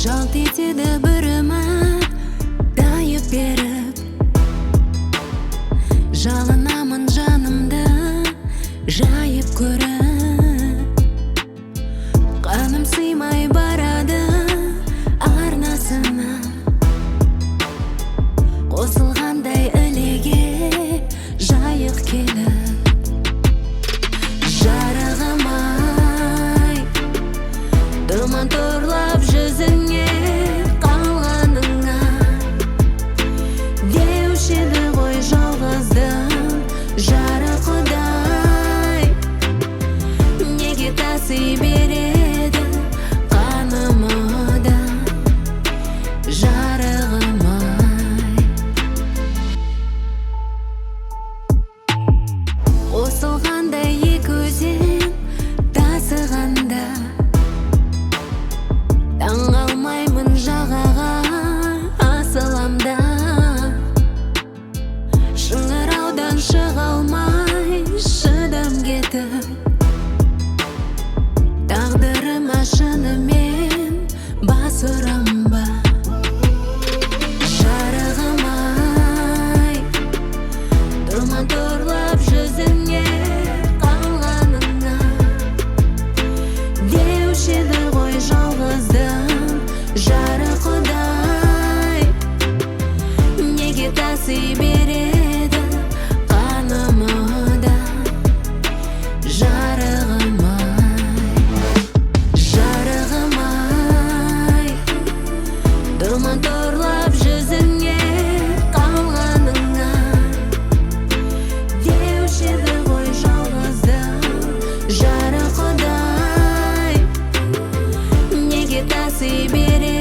Жалт етеді бір үміт тайып беріп, жалынамын жанымды жайып көріп. Қаным сыймай барады арнасына, қосылғандай ілеге жайық келіп. Жарығым ай, тұман торлап жүзіңе қалғаныңа, деуші еді ғой жалғыздың жары Құдай. Неге таси береді қаным да, жарығым ай? Қосылғандай екі өзен тасығанда, таңғалмаймын, жағаға асылам да. Шыңыраудан шыға алмай шыдам кетіп, тағдырыма шынымен бас ұрам ба? Жарығым ай, тұман торлап жүзіңе қалғаныңа, деуші еді ғой жалғыздың жары Құдай. Неге таси береді қаным да, жарығым ай? Жарығым ай, тұман торлап жүзіңе қалғаныңа, деуші еді ғой жалғыздың жары Құдай. Неге таси береді